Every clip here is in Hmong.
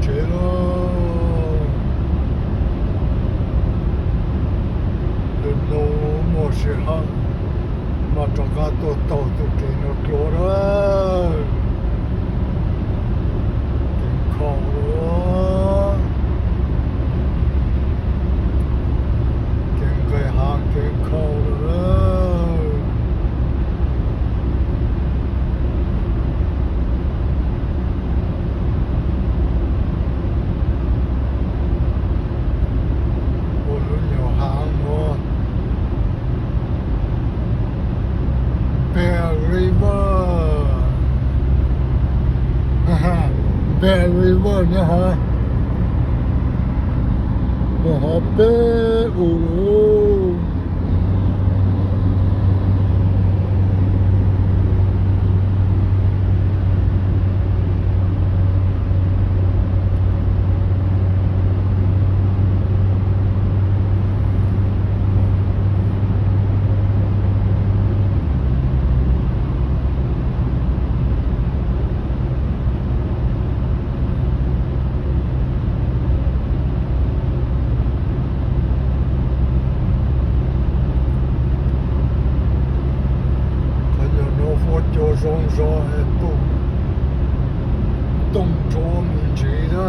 Ces lub ntuj no muaj sij hawm mas rov qab tuaj taug tus kev no dua lawm. Kev khaum lawm, kev nqis hav kev khaum lawm. Ua lub nyuag hav no, Bear River, Bear River nyob hov, nyob hov peb u lawm. Qhov nyuag no huab cua zoo zog es tu tooj rau mus ntxiv na.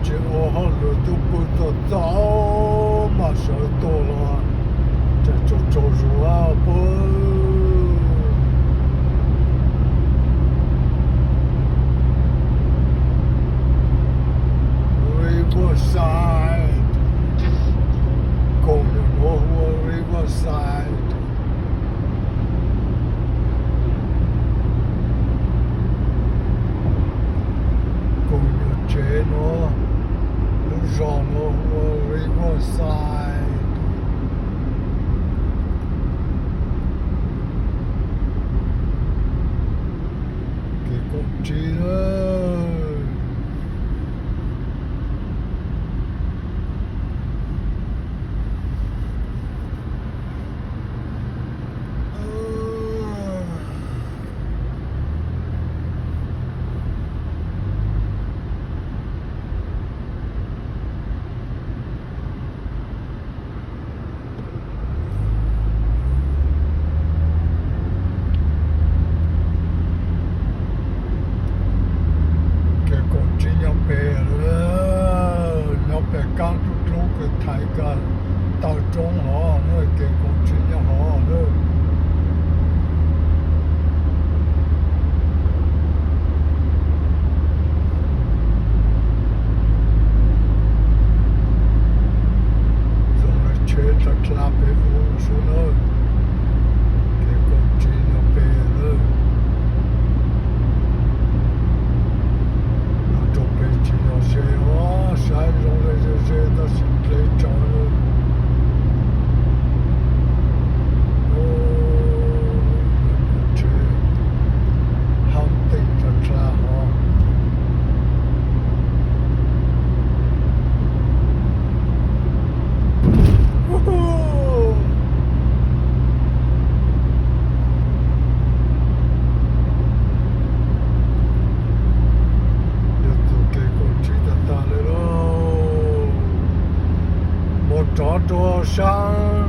Tsis ua hauj lwm twb pw txog txog mas sawv tuaj los tsam tsaug tsaug zog pw. Riverside, koog nyuag nuav hu ua Riverside. Koog nyuag tsev nuav, lub zos nuav hu ua Riverside. Kev kaum tsib lawm. Kev kaum tsib nyob pem, nyob pem kab dlub dlub kws thaiv kag taw roob hov, kev kaum tsib nyob hov lawm. Txog lawv tsheb dlha dlha pem ub xwb na. Kev kaum tsib nyob pem lawm. Los rau pem tsis yog ze os, saib zoo le ze ze tab sis dleb tsawv lawm. Tsheb hunting dlha dlha hov. Yog tus kev kaum tsib tag tag li lauj. Mus rov rau sab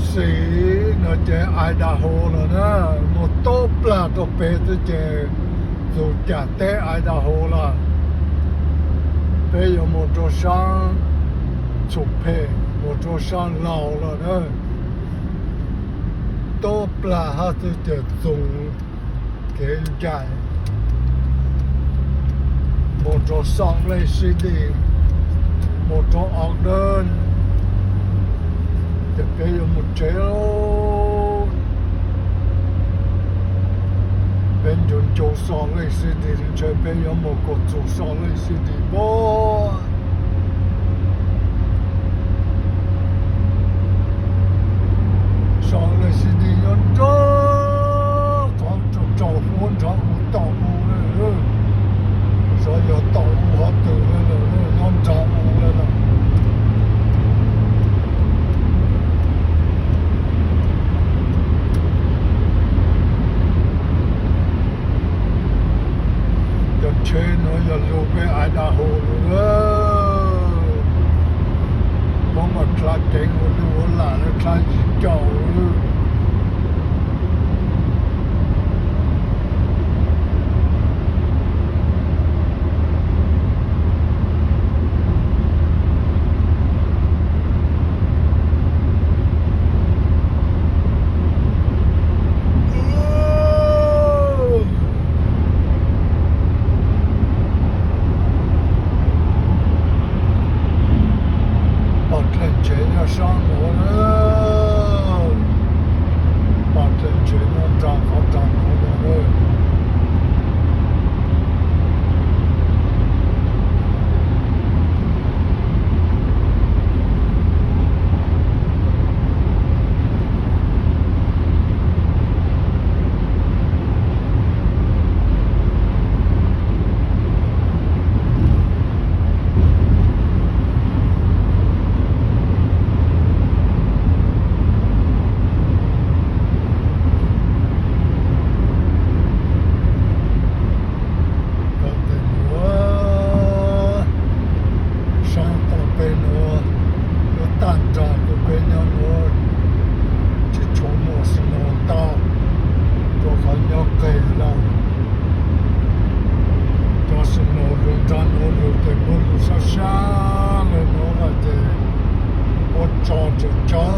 xis no ces Idaho lawm na, mus tub plag rau pem xwb ces txug cam teb Idaho lawm. Peb yuav mus rau sab txhum phem, mus rau sab laug lawm na. Tub plag hab xwb ces txug kev ncaim mus rau Salt Lake City, mus rau Ogden, ces peb yuav mus tsev lauj. Peb ncu ncu Salt Lake City, ntshe peb yuav mus kom txug Salt Lake City pob. Salt caum. Pom dlej ntsev nyob sab nuav na, pom dlej ntsev nyob nraag qhov nraag nuav lawm. Tom tej nuav, saab tom peb nuav, lub taag nraag rua peb nyob nuav tsis tshua muaj snow tau, rua qhov nyob qis lawm. Cov snow lug nraag nuav lug tes puab lug sab sab le nuav lawm ces puab tso tsawv tsawv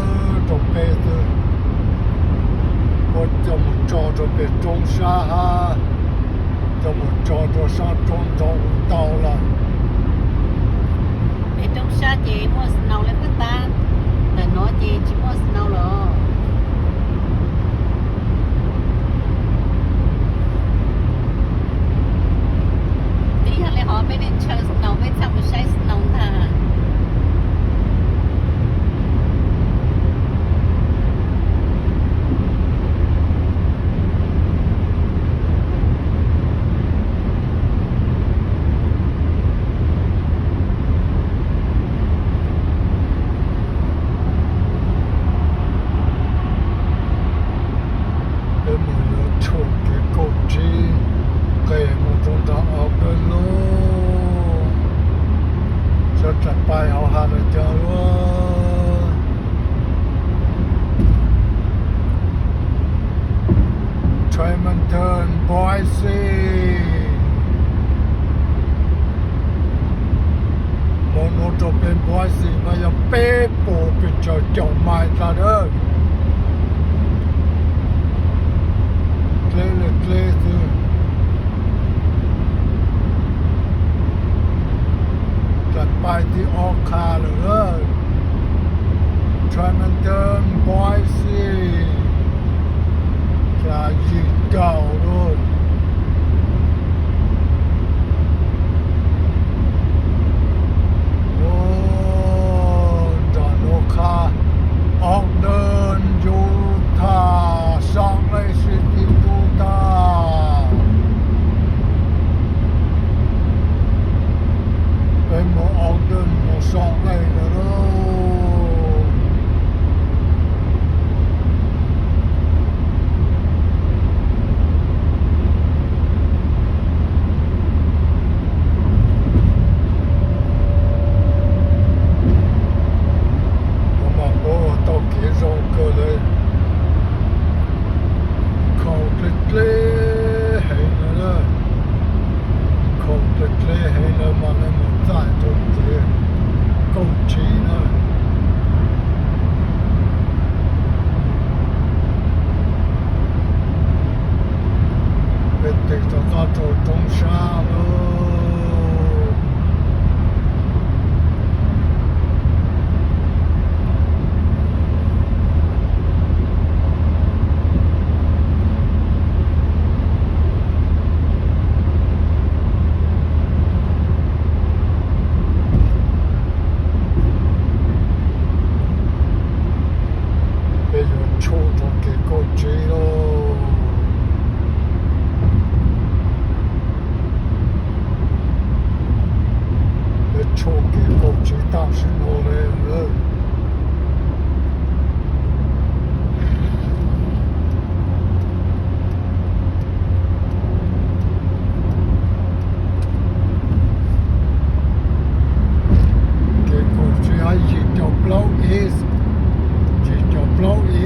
rua peb xwb. Puab coj mus tso rua peg roob sab hab, coj mus tso rua saab roob nroo tau lawm. Peg roob sab ces muaj snow le puab tab, ntawm nuav ces tsis muaj snow lawm. Twb yog le hov peb neeg ntshaw snow peb txhaj mus saib snow ntag. Peb mus yuav tshuaj kev kauj tsib nqes mus rau nram Ogden lawm. Sawv daws pais hauv has tas cog lawm. Tremonton, Boise. Mus nuav rau peg Boise mas yog peb puas pes tsawg caum mais tas lawm. Dleb le dleb xwb. Dlaim pais thib ob qha lawm. Tremonton, Boise, xya yim caum lawm. Nram nuav qha, Ogden, Utah, Salt Lake City, Utah. Peb mus Ogden mus Salt Lake lawm lauj. Kuv mas puab ua tau kev zoo kawg li. Khaus dleb dleb heev lawm, khaus dleb dleb heev lawm mas lawv mus txaij rau kev kauj tsib na. Peb tig rov qab rau roob sab lauj. Peb yuav tshuaj rau kev kauj tsib lauj. Peb tshuaj kev kauj tsib tam sim no li. Kev kauj tsib yim caum plaub east, yim caum plaub east.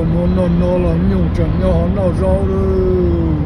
Hnub no no los nyuj tseem nyob hauv noj zaub lawm.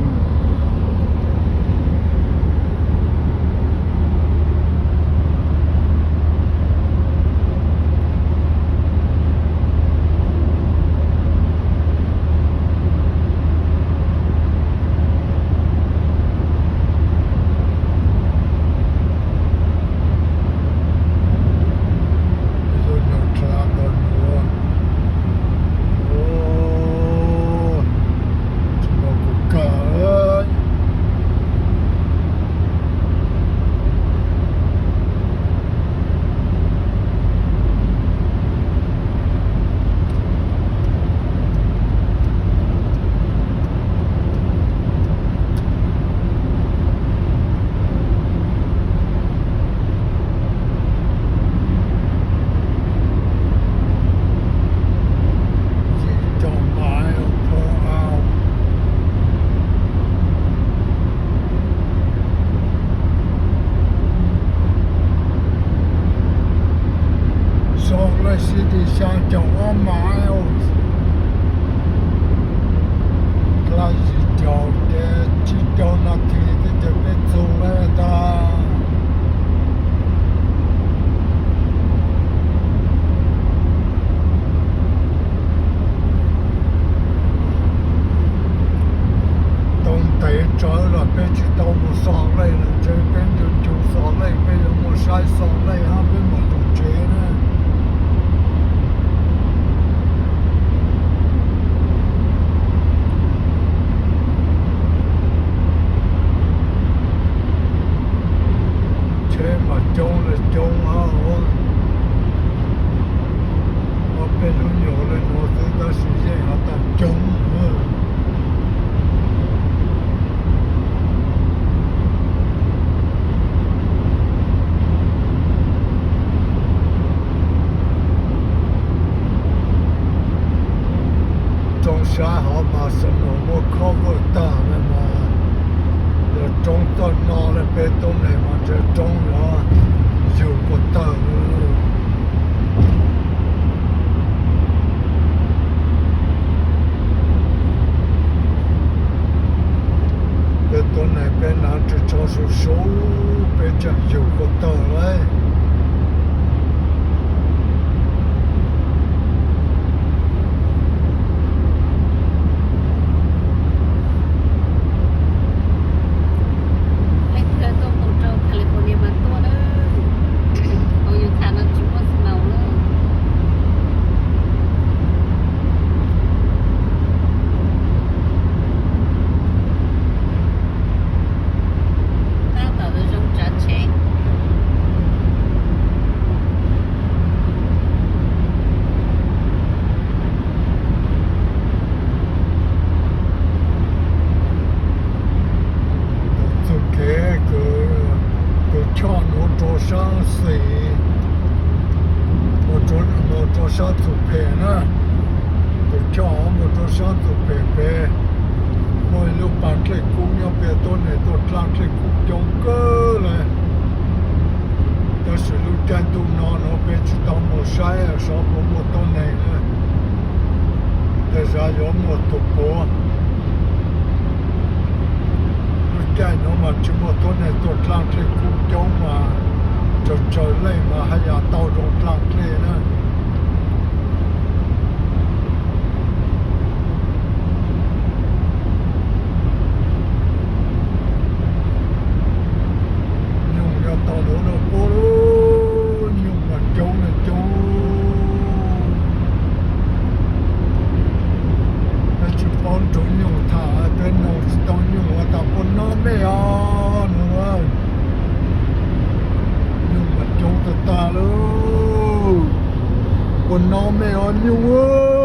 Salt Lake City xya caum ob miles, dlha yim caum ces tsib caug nas this twb ces peb txug lawm ntag. Tau ntev tsawv los peb tsis tau mus Salt Lake lawm, ntshe peb ncu ncu Salt Lake, peb yuav mus saib Salt Lake hab peb mam mus tsev na. Tsheb mas coob li coob hab, ob peb lub nyuag li nuav xwb tab sis yeej hov tau coob. Roob sab hov mas snow muab cover tag li mas, yog roob txawj no li peb tuab neeg mas ntshe roob yuav yug puag tawg li. Peb tuab neeg peb hnav ris tsho su su, peb tseem yug puag tawg lawm. Leej twg tuaj mus rau California mas tuaj nawb, hauv Utah no tsis muaj snow lawm. Tab tom zoo tsav tsheb. Txuj kev kws tus choj nuav rua sab xis, mus rua sab txuj phem na, tus choj mus rua sab txuj phem pem, muaj ib lub paag dlej kub nyob pem, tuab neeg tuaj dlaaj dlej kub coob kawg le. Tab sis lub caij ntuj no nuav peb tsis tau mus saib xyov puas muaj tuab neeg na, tej zag yuav muaj tus puav. Lub caij nuav mas tsis muaj tuab neeg tuaj dlaaj dlej kub coob mas, tsawg tsawg leej mas haj yam tau zoo dlaaj dlej na. Nyuj nyob tau nuav no puab, nyuj mas coob na coob. Peb tsis paub nrug nyuj tham, peb noog tsis tau nyuj has tas puas nob mej os no. Nyuj mas coob tag tag lawm. Puas nob mej os nyuj.